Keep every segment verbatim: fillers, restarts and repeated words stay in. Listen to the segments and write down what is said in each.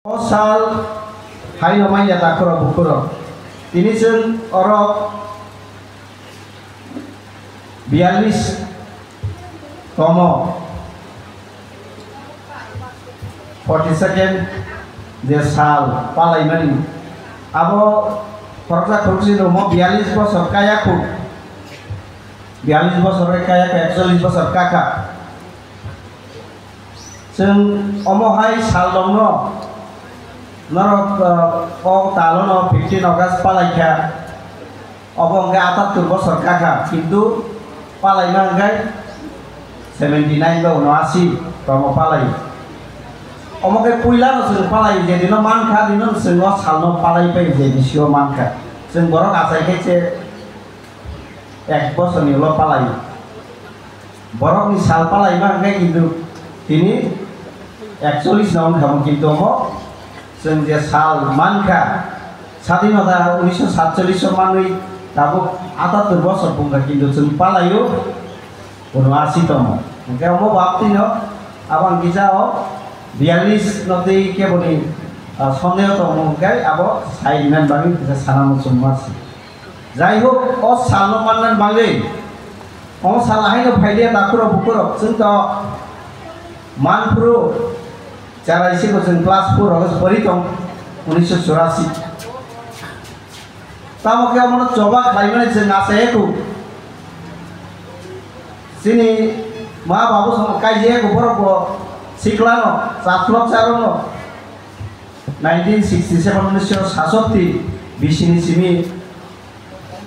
O sal haino manya takhurok bukhurok. Tini chwng oro biyallis tomo, forty second je sal palaimani. Abo khoroksa khoroksa romo biyallis bosor kaya khu. Biyallis bosor kaya khu, ekchollis bosor kaka. Chwng omo hai sal rokno norok, uh, o talo no fifteen August palai kha. Obo hwnkhe atattur bosor kaka, kintu palaima hwnkhe seventy nine ba uno asi tomo palai. Omo khe puila no chwng palai je dino mankha, dino chwng o salno palai pai je bisio mankha. Chwng borok achai khe se ek bosorni ulo palai. Borokni sal palaima hwnkhe kintu tini ekchollis na wngkha, kintu omo chwng je sal mankha, sadinota unisho satchollis o manwi tabuk atattur bosor pungkha, kintu chwng palaio uno asi tomo. Hwnkhe omo baptino abang kisa o biyallis no tei keboni, ah, sondeho tongmo hwnkhe abo sai rinani bagwi kisa sana muchungma si. Jai hok, o salno manna bagwi, o sal haino phailiya takhurok bukhurok, chwng to manphuru, charaisibo chwng class four rogo pori tong, unisho churasi. Tamo khe omono choba khlaimani chwng achaiya khu. Chini ma babu sono kaijaya khu borok bo siklano, chatlok charokno, nineteen sixty seven unisho sasokti bisini simi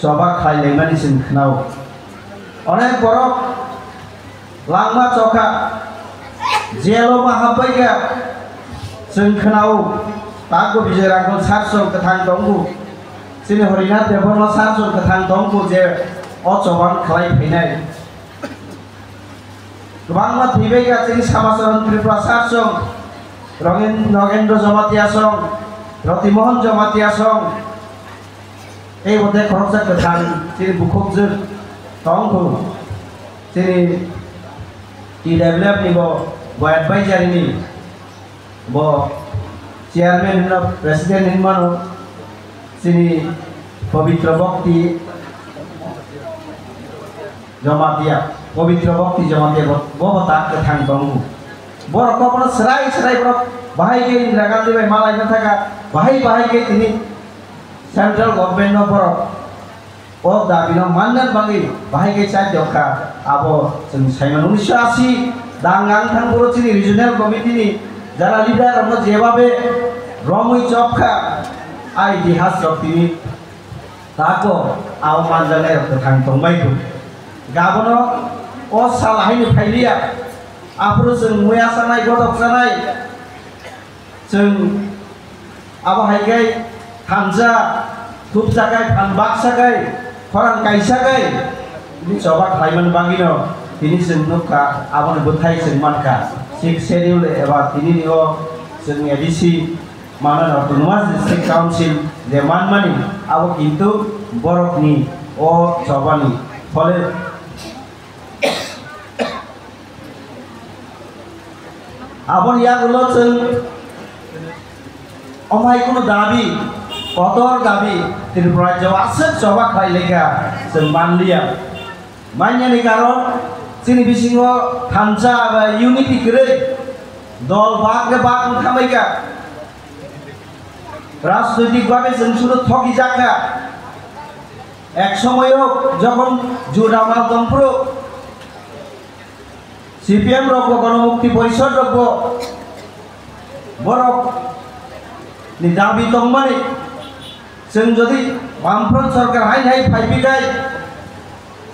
choba khlai laimani chwng khwnao. Onek borok langma chokha, jail o ma habbai kha, chwng khwnao. Takbo Bijoy Rangkhol sir chwng kwthang tongbu, chini Horinath Debbarma sir chwng kwthang tongbu je o choba khlai phainai. Kwbangma thwibai kha chini Samacharan Tripura sir song, Rogen-, Nogendra Jamatia song, Roti Mohan Jamatia song, tei bo tei khoroksa kwthang chini bukhukjwk tong kho, chini T W F ni bo, bo advisory ni. Bo chairman hwnno, president hwnmano, chini Pabitra Bhakti Jamatia, Pabitra Bhakti Jamatia bo, bo bo tak kwthang tongo. Borok kok bono swrai swrai borok bahai khe Indira Gandhi bai malai na thaka, bahai bahai khe tini central government no borok o dabi no manna bagwi bahai khe chai jokha. Abo chwng saimano unisho asi dang ang thang boro chini regional committee ni jara leader rokno jebabe romwi chopkha, a itihas rok tini tako abo manjaknai rok kwthang tongbai kho. Gabono o sal haino phailiya, aphuru chwng muya sanai, godok sanai, chwng abo hai khe thansa thupsa khai, phan baksa khai, khorang kaisa khai, bini choba khlaimani bagwino tini chwng nukha, aboni bwthai chwng mankha. Sixth Schedule eba tinini o chwng A D C manwi Autonomous District Council je manmani, abo kintu borokni o chobani phole. Aboni yagulo chwng omhai kunu dabi, kotor dabi Tripura rajyo aswk choba khlai laikha, chwng manliya. Manyani karon chini bisingo thansa ba unity kwrwi, dol bak khe bak wng thangbaikha. Rajnoitik bhabe chwng suru thokijakha. Ek somoyo jokhon juda mal tongphuru C P M rokbo, Gonomukti Porishod rokbo borok ni dabi tongmani, chwng jodi Bamfront sorkar hai hai phaibikhai,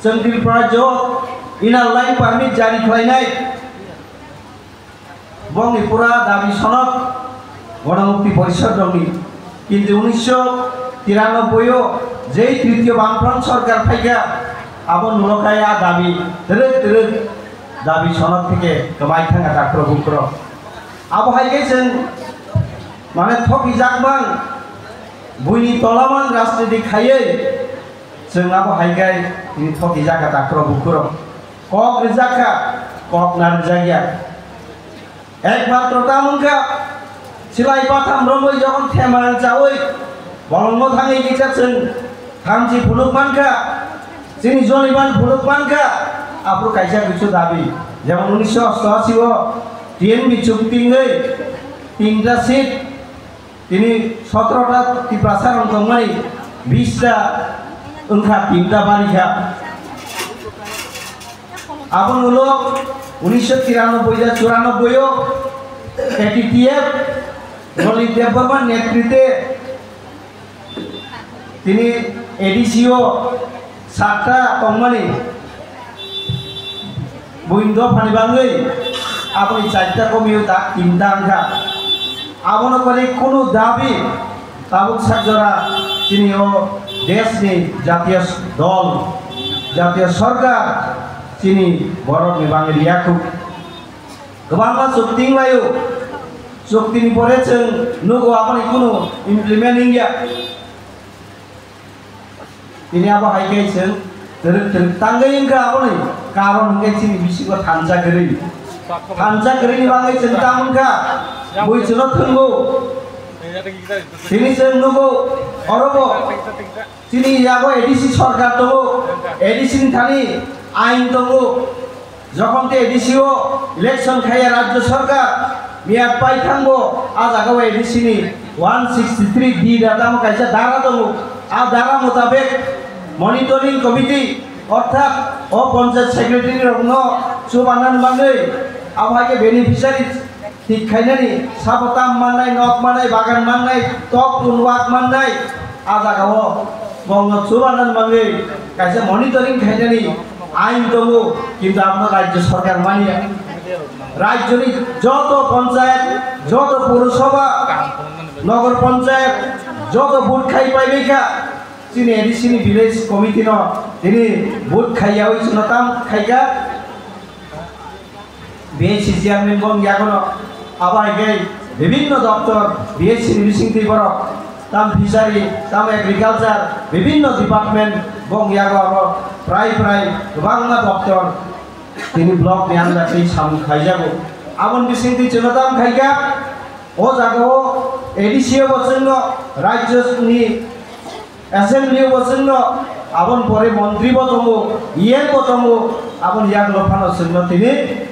chwng Tripura jo Inner Line Permit jari khlainai. Bongni pura dabi sonok Gonomukti Porishod rokni. Kintu unisho tiranoboi o jei tritiyo Bamfront sorkar phaikha, abo nulokhai a dabi twrwk twrwk dabi sonok theke kwmai thangkha takhurok bukhurok. Abo hai khe chwng mane thokijakmang, buini tolamang rajniti khaiwi chwng abo hai khe tini thokijakha takhurok bukhurok. Kok rijak kha, kok na rijak ya. Ekmatro tamo wngkha, Silai batham romwi jokhon thema chawi bolongno thangwi kisa chwng thamchi phunuk mankha, chini joniman phunuk mankha, aphuru kaisa kichu dabi. Jemon unisho osto ashi o T N B chukti wngwi tinta seat, tini sotro ta Tiprasa rok tongmani, bis ta wngkha, tinta barikha. Aboni ulo unisho tiranoboi da churanobboi o A T T F Lolita Debbarma netrite tini A D C o satta tongmani buin dophani bangwi aboni charta komio da tinta wngkha. Abono kwrwi kunu dabi tabuk sak jora chini o deshni jatiyo dol, jatiyo sorkar chini borokni bangwi riyakhuk. Kwbangma chukti wnglaio, chuktini pore chwng nugo aboni kunu implement wngya. Tini abo hai khe chwng twrwk twrwk tangwi wngkha, aboni karon hwnkhe chini bisingo thansa kwrwi. Thansa kwrwini bagwi chwng tamo wngkha, bui chwngno thwngo. Tini chwng nugo, orobo chini yago A D C sorkar tongo, A D C ni thani ain tongo. Jokhon te A D C o election khaiya rajyo sorkar, miyat pai thango, a jaga o A D C ni one sixty three D da tamo kaisa dara tongo. A dara mutabek monitoring committee orthat o panchayat secretary rokno chubanan bagwi abo hai khe beneficiary thik khainani, sabo tam mannai, nok mannai, bagan mannai, tok pun wak mannai, a jaga o bongno chubanan bagwi kaisa monitoring khainani ain tongo, kintu abono rajyo sorkar manya. Rajyoni joto panchayat, joto purosabha, nogor panchayat, joto vote khai paibaikha, chini A D C ni village committee no tini vote khaiyawi chwngno tam khaikha. B H C chairman bong yagono, abo hai khe bibinno doptor, B H C ni bisingtwi borok, tam fishery, tam agriculture, bibinno department bong yago abo prai prai kwbangma doptor tini block ni under twi samung khaijago. Aboni bisingtwi chwngno tam khaikha, o jaga o A D C o bo chwngno rajyo ni Assembly o bo chwngno, aboni pore montri bo tongo, E M bo tongo, aboni yaklo phano chwngno tini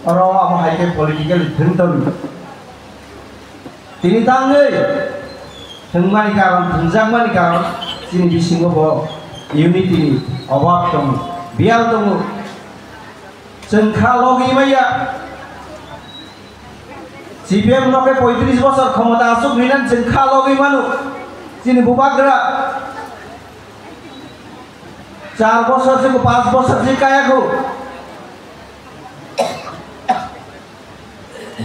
oro amo hai khe politically thwng tong. Tini tangwi thwngmani karon, thwngjakmani karon chini bisingo bo unity ni obab tongo, biyal tongo. Chwng kha logwi maya. C P M no khe poitris bosor khomota aswk hinwi chwng kha logwi mano. Chini bubagra char bosor se, panch bosor se kaya kho.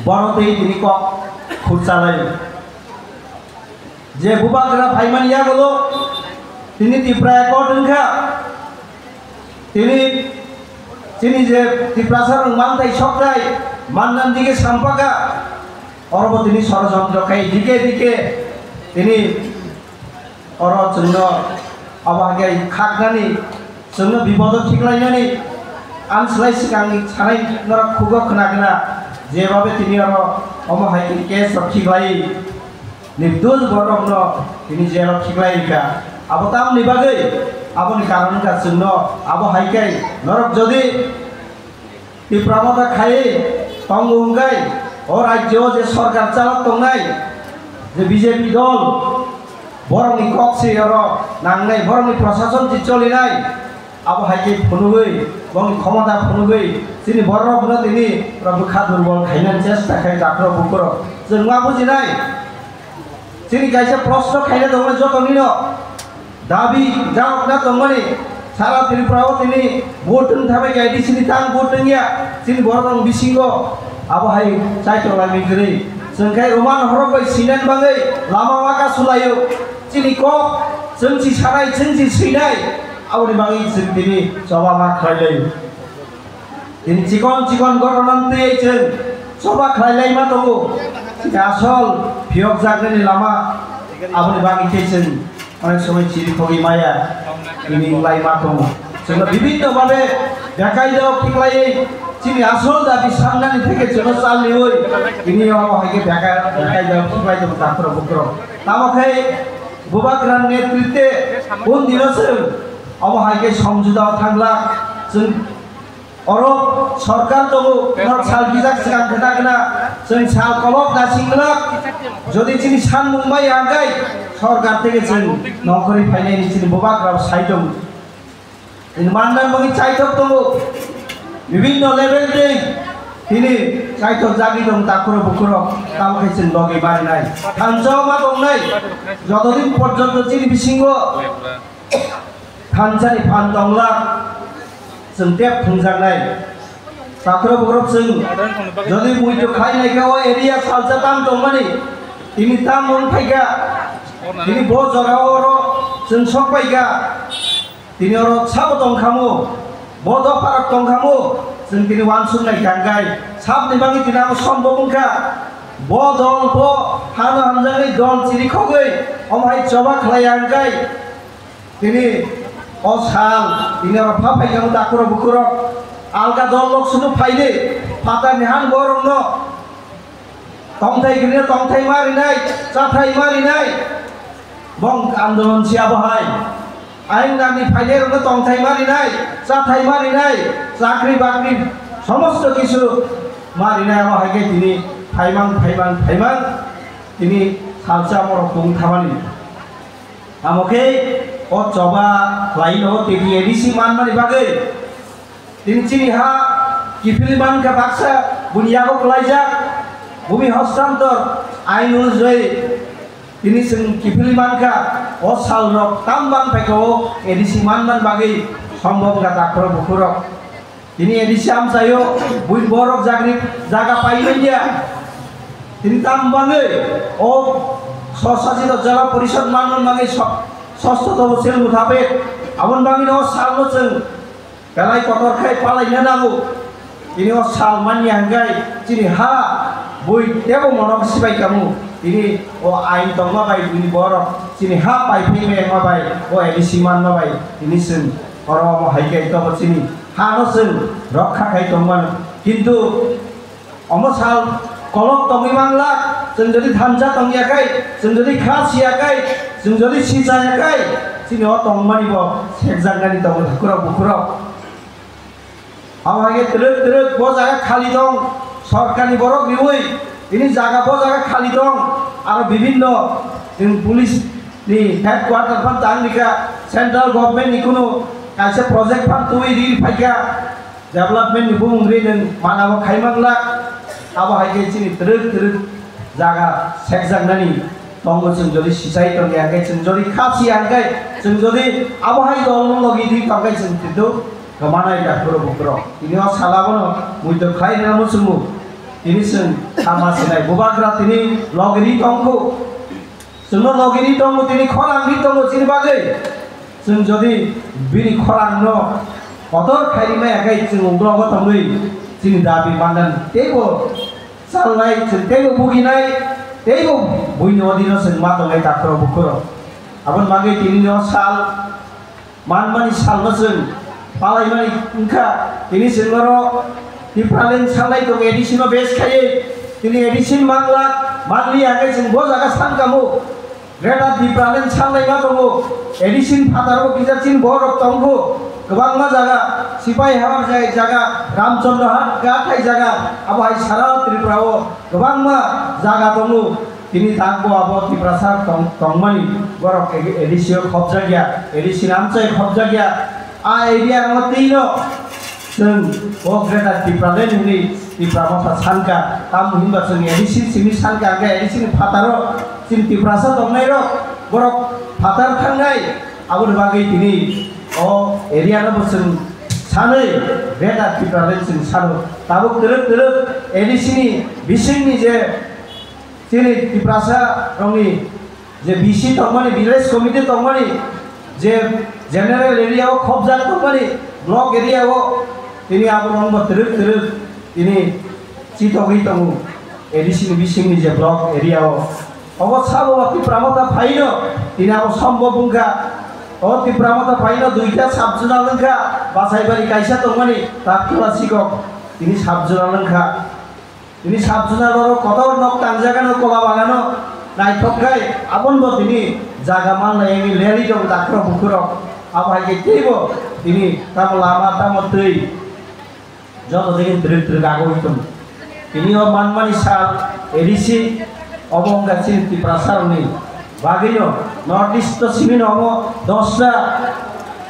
Bono tei tini kok khurchalai. Je bubagra phaimani yagulo tini Tipra Accord wngkha. Tini, tini je Tiprasa rok mantai soktai, mannan dige sampaka, oro bo tini sorojontro khai dige dige tini oro chwngno abo hai khe khaknani, chwngno bipodo thiklainani, ang slai swkang sanai norok khugo khna khna, jebabe tini oro omo hai khe case rok khiklai. Nirdosh borokno tini jelo khiklai kha. Abo tamni bagwi? Aboni karon wngkha chwngno abo hai khe norok jodi Tipra Motha khai tongo hwnkhe o rajyo o je sorkar chalok tongnai je B J P dol, borokni kok se oro nangnai, borokni prosason se cholinai. Abo hai khe phunugwi, bongni khomota phunugwi, chini bororokno tini bwkha durbol khainani chesta khai, takhurok bukhurok. Chwng ma bujinai, chini kaisa proshno khaina tongo jotonino, dabi jarokna tongmani, sara Tripura o tini vote wng thabai khe A D C ni tang vote wngya, chini bororokni bisingo abo hai chaitok laimwi kwrwi. Chwng khai Roman horok bai sinani bagwi lama waka sulaio, chini kok chwng si sanai, chwng si swinai. Aboni bagwi chwng tini choba ma khlai lai. Tini chikon chikon ghotona twi chwng choba khlai lai ma tongo. Chini asol phiyok jaknani lama aboni bagwi khe chwng onek somoi chiri khogwi maya. Tini lai ma tongo. Chwngno bibinno babe bekai dok khiklaiwi Chini asol dabi sangnani theke chwngno chal liwi, tini omo hai khe bekai, bekai jok, khiklai jok, takhro bukhro. Tamo khai Bubagra netritwe un dino chwng omo hai khe somjotao thanglak. Chwng oro sorkar tongo, nok sal bijak swkang khna khna, chwng sal kolok nasing glak. Jodi chini sanmung mai ya hwnkhe sorkar theke chwng nongkhorwi phainai ni chini Bubagra sai tongo. Tini manna bagwi chaithok tongo. Bibinno level tei tini chaithok jagwi tong takhro bukhro tamo khe chwng logi marinai. Thansa ma tongnai. Jotodin porjonto chini bisingo thansani phan tongla chwng tep thwngjaknai. Takhro bukhro chwng jodi muitu khainai kha o area salsa tam tongmani tini tam wng phaikha. Tini bo jora oro chwng sok paikha. Tini oro sabo tong khamu, bo dopharok tong khamu, chwng tini uansuknai tangkai. Sabni bagwi tini abo sombok wngkha. Bo dol bo hano hamjaknai dol chirikhogwi omo hai choba khlai ya hwnkhe tini o sal tini oro pha phai kha takhro bukhro alga dol lok sunu phaidi phatarni han borokno. Tongthai kwrwino tongthai ma rinai, chathai ma rinai. Bong andolon siya bohai. Ain nani phainairokno tongthai ma rinai, chathai ma rinai, chakri bakri somosto kisu ma rinai, abo hai khe tini phaimang, phaimang, phaimang, tini salsa borok tong thamani. Amo khe o choba khlaino tini A D C manmani bagwi. Tini chini ha kiphilwi mankha baksa, buni yago kwlaijak bumi hostantor ain onujai tini chwng kiphilwi mankha. O salrok tam bang phaikha o A D C manman bagwi sombok wngkha takhro bukhurok. Tini A D C amchaio bui borok jagri jaga pai manya. Tini tam bangwi o swsasito jela porishod manman bagwi so-, sosto tobo sil mutabek aboni bagwino o salno chwng Belai kotor khai palaina nango. Tini o sal manya hwnkhe chini ha bui tebo mono sibai kamo. Tini o ain tongma bai bini borok chini ha pai phai ma bai o A D C manma bai tini chwng oro omo hai khe tobo chini ha no chwng rokha khai tongmano. Kintu Omo sal kolok tongwi manglak, chwng jodi thansa tongya khai, chwng jodi kha siya khai, chwng jodi sichaya khai, chini o tongmani bo sekjaknani tongo thakurok bukurok. Abo hai khe twrwk twrwk bo jaga khali tong, sorkarni borok riwi, bini jaga bo jaga khali tong, aro bibinno chwng police ni headquarter phan tang rikha, central government ni kunu kaisa project phan twi ri phaikha. Development ni bumung ri nwng manabo khai manglak, abo hai khe chini twrwk twrwk jaga sekjaknani tongo. Chwng jodi sichai tongya hwnkhe, chwng jodi kha siya hwnkhe, chwng jodi abo hai dolno logi di tongkhe chwng kintu kwmanai da khoro bukhoro. Tini o sala bono muitu khlai rwna muchungo. Tini chwng tama sinai bubagra tini logi ri tongkho. Chwngno logi ri tongo, tini khorang ri tongo chini bagwi. Chwng jodi bini khorangno kotor khai ri maya khe chwng uklogo tongwi chini dabi mandan teibo chalnai, chwng teibo buginai, teibo buini odino chwng ma tongnai takhurok bukhurok. Aboni bagwi tinino sal Manmani salno chwng palaimani wngkha. Tini chwng oro Tipraland sanlai tongo, A D C no base khaiwi. Tini A D C ni manglak, manliya hwnkhe chwng bo jaga sankamo. Greater Tipraland sanlai ma tongo. A D C ni phataro kisa chini borok tongo. Kwbangma jaga, Sipai Hamar jai jaga, Ramchandra Hat, Gathai jaga, abo hai sara Tripura o kwbangma jaga tongo. Tini takbo abo Tiprasa tong-, tongmani borok A D C o khopjakya, A D C ni amchai khopjakya. A area no twi no chwng o Greater Tipraland hinwi Tipra Motha sanka. Tamo hinba chwng A D C simi sanka, hwnkhe A D C ni phataro chini Tiprasa tongnairok borok phatar thangnai. Aboni bagwi tini o area no bo chwng sanwi Greater Tipraland chwng sano. Tabuk twrwk twrwk A D C ni bisingni je Chini Tiprasa rokni je B C tongmani, village committee tongmani, je general area o khopjak tongmani, block area o tini abo rokno twrwk twrwk tini chitogwi tongo A D C ni bisingni je block area o. Obo sabo Tipra Motha phaino tini abo sombob wngkha. O Tipra Motha phaino duita sub zonal wngkha, Basaibari kaisa tongmani, Tatkala Sikok. Tini sub-zonal wngkha. Tini sub-zonal oro kotor nok tangjagano, kola bagano naithok khai, aboni bo tini jaga manlai wngwi leri tongo dakhrok bukhurok. Abo hai khe teibo tini tamo lama, tamo twi, joto jagani twrwk twrwk agoi tongo. Tini o manmani sal A D C, obo wngkha chini Tiprasarokni bagwino. North East o simi no omo dosta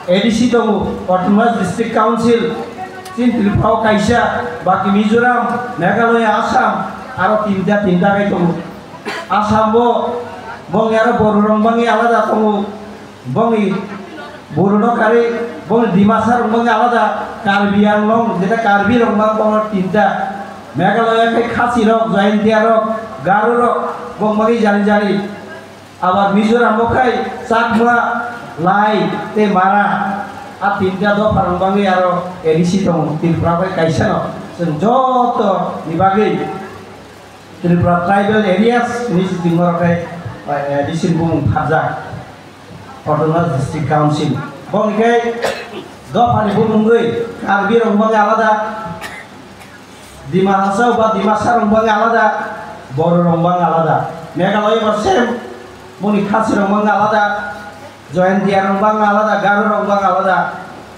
A D C tongo, Autonomous District Council, chini Tripura o kaisa, baki Mizoram, Meghalaya, Assam, aro tinta, tinta khai tongo. Assam bo, bongni aro Bororok bangwi alada tongo, bongni Borono karwi, bongni Dimasarok bangwi alada, Karbi Anglong, jeta Karbirok bang tongo tinta. Meghalaya khai Khasirok, Jaintiarok, Garorok, bong bangwi jani jani. Abar Mizoram bo khai Chakma, Lai tei Mara, a tinta dopha rok bangwi aro A D C tongo, Tripura bai kaisa no. Chwng joto ni bagwi Tripura Tribal Areas hinwi se tongma rok khai, eh, A D C ni bumung pharjak, Autonomous District Council. Boni khai dopha ni bumung wngwi Karbi rok bangwi alada, Dima Hasao ba Dimasa rok bangwi alada, Boro rok bangwi alada. Meghalaya bo same, boni Khasi rok bangwi alada, Jaintia rok bangwi alada, Garo rok bangwi alada,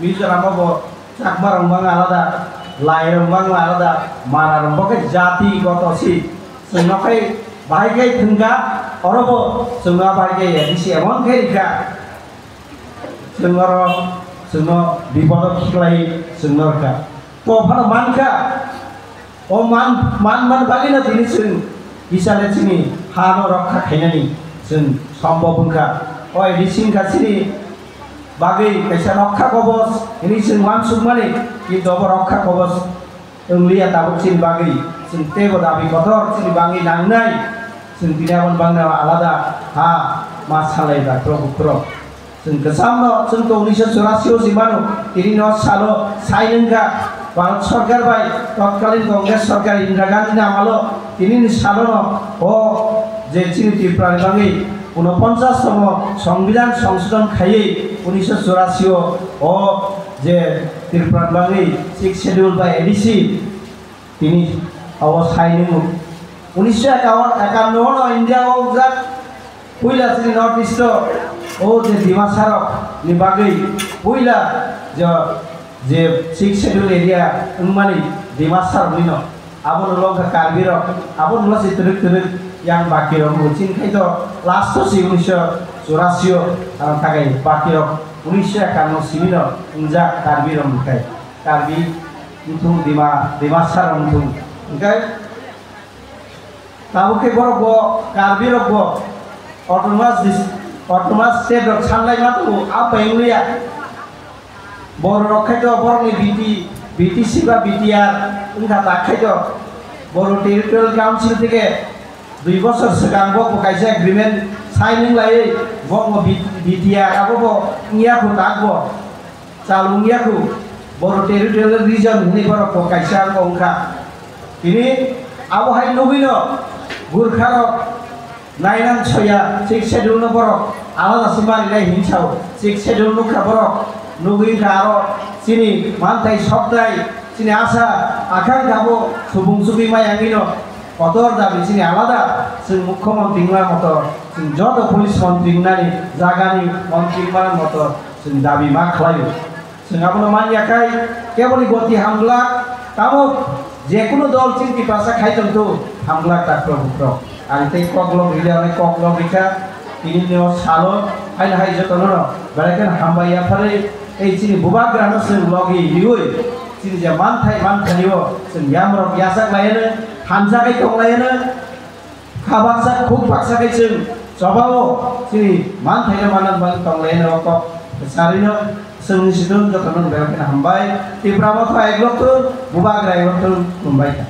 Mizoram bo Chakma rok bangwi alada, Lai rok bangwi alada, Mara rok bo khe jati goto si. Chwng no khai bahai khai thwngkha, oro bo chwng no bahai khai A D C emon khai rikha. Chwng oro chwng no bipodo khiklai chwng no rwkha. To phano mankha, o man, man, man bagwi no tini chwng kisa le chini ha no rokha khainani chwng sombob wngkha. O A D C wngkha chini bagwi kaisa rokha kobos hinwi chwng uansukmani, kintu obo rokha kobos wngliya tabuk chini bagwi. Chwng teibo dabi kotor chini bagwi nangnai. Chwng tini aboni bagwi alada ha ma salai da, Prabhu, Prabhu. Chwng kwcham no, chwng to unisho churasi o si mano, tini no salo sai wngkha Bharat Sarkar bai totkalin Congress Sarkar Indira Gandhi ni amalo, tini ni salo no o je chini Tripura ni bagwi unoponchas tomo Songbidan Songsodhon khaiwi unisho churasi o o je Tripura ni bagwi Sixth Schedule bai A D C tini abo sai nungo. Unisho ekanno no India o jak puila chini North East o, o je Dimasa rok ni bagwi puila je, je Sixth Schedule area wngmani Dimasa rok ni no. Abo no wngkha Karbi rok, abo no se twrwk twrwk yang baki rok bo chini khai to last o si unisho churasi o, ah, tagai baki rok unisho ekanno simi no wngjak Karbi rok ni khai. Karbi wngthung, Dima, Dimasa rok wngthung. Hwnkhe tabuk khe borok bo, Karbi rok bo autonomous dis-, autonomous state rok sanlai ma tongo, a bai wngya. Borok rok khai to borokni B T, B T C ba B T R wngkha ta khai to. Bodo Territorial Council theke dui bosor swkang bo kaisa agreement sign wng laiwi, bo bo B T R abo bo wngya kho tak bo. Chalung yaku, Bodo Territorial Region hinwi borok bo kaisa wngkha. Tini abo hai nugwino Gurkha rok nainan soya Sixth Schedule no borok alada se marinai hinwi sao. Sixth Schedule nukha borok, nugwi wngkha aro chini manthai sokthai, chini asa akankha bo subung chugwi maya wngwino kotor dabi chini alada. Chwng mukho montri wngma moto, chwng joto police montri wngnani jagani montri wngma moto, chwng dabi ma khlaio. Chwng abono man ya khai, keboni goti hamglak, tamo je kunu dol chini Tiprasa khai tongthu, hamglak dakhrok bukrok. Ang tei koklok rili, ang koklok rikha, tini no salo, haino hai jotono no, belai kheno hambai yapharwi, tei chini bubagrano chwng logi riwi, chini je manthai, manthani o chwng yamrok yachak laiano, hamjagai tong laiano, kha baksa, khuk baksa khe chwng chobao chini manthaino manna bagwi tong laina o kok kwcharwino chwngni sidon jotono belai kheno hambai. Tipra Motha eglok thung, Bubagra eglok thung, khulumbai kha.